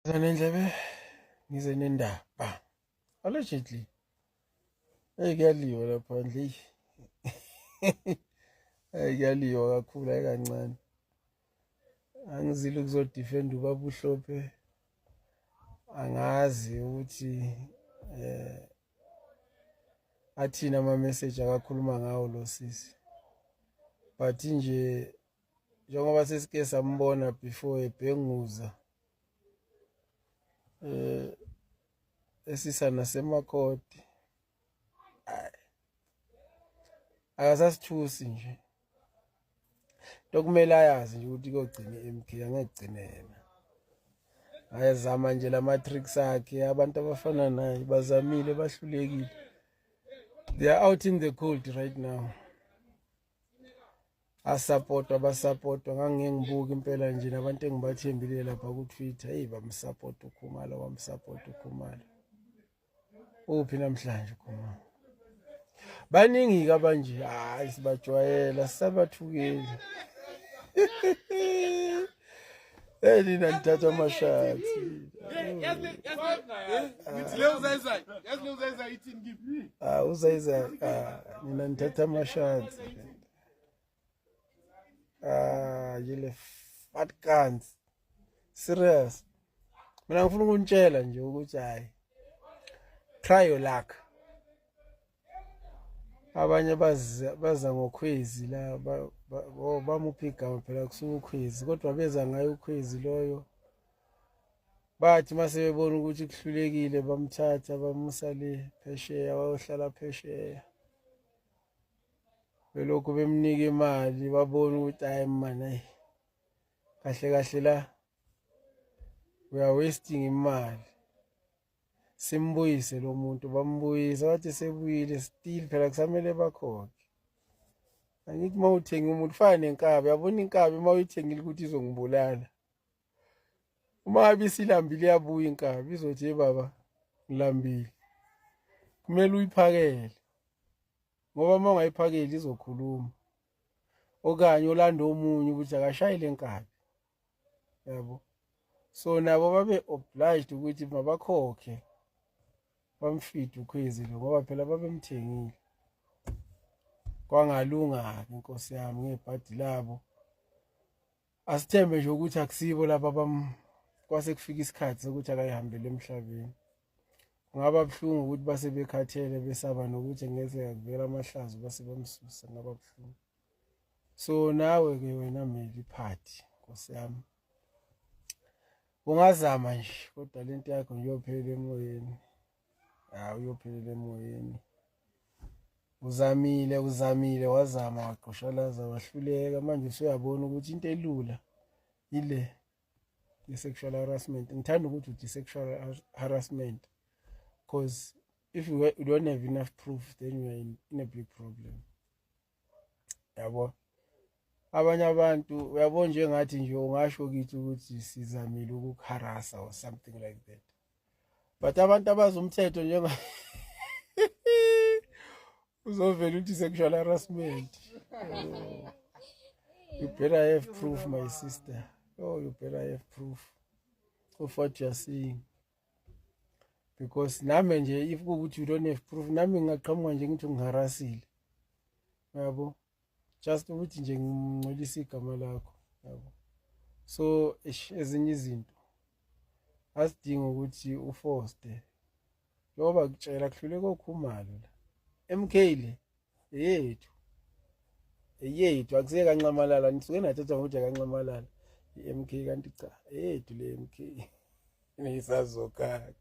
Nendlebe ngize nendaba. Allegedly. Hey, kuyaliwa lapha phandle. Hey, kuyaliwa kakhulu, hayi kancane. Angizile ukuzodefend ubaba uHlophe. Angazi ukuthi athini ama message akakhuluma ngawo lo sisi. But nje njengoba sesike sambona before ebhenguza esisa nasemakhoti, akasasithusi nje. Into kumele ayazi nje ukuthi kuyogcina i-MK, angeke kugcine yena. Ayazama nje lama tricks akhe, abantu abafana naye bazamile, bahlulekile. They are out in the cold right now. Asupportwa, basupportwa, ngangiye ngibuka impela nje nabantu engibathembile lapha ku-Twitter, hey, bamsupport uKhumalo, bamsupport uKhumalo. Uphi namhlanje uKhumalo? Baningi-ke abanje, hayi, sibajwayela, sisabathukeli. Hey, nina nithatha amashathi. Ngithi leyo uzayizayi, yazi leyo uzayizayi ithini kimi? Ah, uzayizayi, ah, nina nithatha amashathi. Ah, yile fat guns. Serious. Mina ngifuna ukunitshela nje ukuthi hayi. Try your luck. Abanye baza ngokhwezi la, bamupha igama phela kusuka ukhwezi, kodwa beza ngayo ukhwezi loyo. Bathi mase bebona ukuthi kuhlulekile, bamthatha bamusa le phesheya, wayohlala phesheya. Belokhu bemnika imali, babona ukuthi hayi man, hayi kahle kahle la we are wasting imali, simbuyise lo muntu. Bambuyisa, bathi sebuyile, still phela kusamele bakhokhe. Angithi uma uthenga umuntu fana nenkabi, yabona inkabi uma uyithengile ukuthi izongibulala, uma ngabe isilambile iyabuya inkabi, izothi, "Hey baba, ngilambile." Kumele uyiphakele, ngoba uma ungayiphakeli izokhuluma, okanye olanda omunye ukuthi akashayile inkabi, yabo. So nabo babe obliged ukuthi mabakhokhe, bamfeede ukhwezi lo, ngoba phela babemthengile. Kwangalunga-ke, inkosi yami, ngebhadi labo. Asithembe nje ukuthi akusibo laba bam kwase kufika isikhathi sokuthi akayihambele emhlabeni. Kungaba buhlungu ukuthi base bekhathele, besaba nokuthi ngeze kuvela amahlazo, base bamsusa, kungaba buhlungu. So nawe ke wena Meli Party, nkosi yami, ungazama nje, kodwa lento yakho nje iyophelela emoyeni. Hayi, uyophelela emoyeni. Uzamile, uzamile, wazama, waqoshalaza, wahluleka. Manje usuyabona ukuthi into elula ile ye-sexual harassment. Ngithanda ukuthi uthi sexual harassment, because if you don't have enough proof, then you are in a big problem, yabo. Abanye abantu, uyabo, njengathi nje ungasho kithi ukuthi sizamile ukukuharasa or something like that, but abantu abazi umthetho, njenga uzovela uthi sexual harassment. Oh. You better have proof, my sister. Oh, you better have proof of what you are saying, because nami nje, if kuwukuthi you don't have proof, nami ngingaqhamuka nje ngithi ungiharasile, yabo, just ukuthi nje ngingcolisa igama lakho, yabo. So eish, ezinye izinto asidinga ukuthi ufoste njengoba kutshela kuhlule koKhumalo la. MK le eyethu, eyethu, akusiye kaNxamalala. Nisuke nathatha ngokuthi kaNxamalala i-MK, kanti cha, eyethu le MK, nisazokaka.